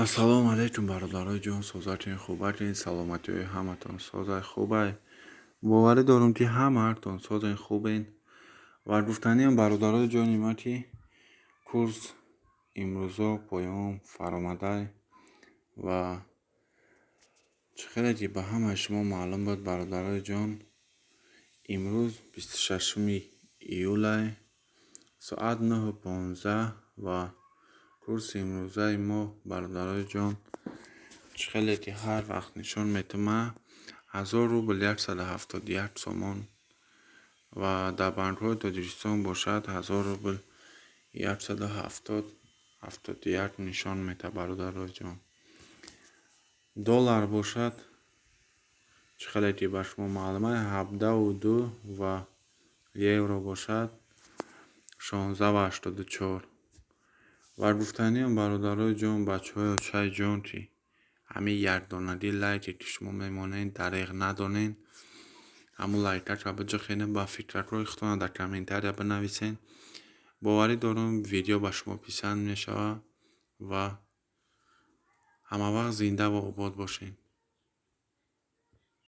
Ассалому алайкум, бародарои ҷон, созатин, хубатин, саломатиҳои ҳаматон созай, хубай. Боварӣ дорам, ки ҳамаатон созен, хубен. Ва гуфтаниам, бародарои ҷони ман, ки курс имрӯзо поён фаромадай. Ва чӣ хеле ки ба ҳамаи шумо маълум буд, бародарои ҷон, имрӯз 26-уми июлай, соат 9:15. Ва курси имрӯзаи мо, бародарои ҷон, чӣ хеле ки ҳар вақт нишон метима, 1000 рубл 171 сомон ва дар банкҳои Тоҷикистон бошад, 1000 рубл 170,71 нишон метаҳад, бародарои ҷон. Доллар бошад, чӣ хеле ки ба шумо маълума, 17,2 ва евро бошад, 16,84. Ва гуфтаниам, бародарои ҷон, бачаҳои очаи ҷон, ки ҳамин якдонагӣ лайке, ки шумо мемонед, дареғ надонед, ҳамун лайкака биҷухенед, ба фикраҳои худтон дар комментария бинависед. Боварӣ дорам, видео ба шумо писанд мешавад. Ва ҳамавақт зинда ва обод бошед.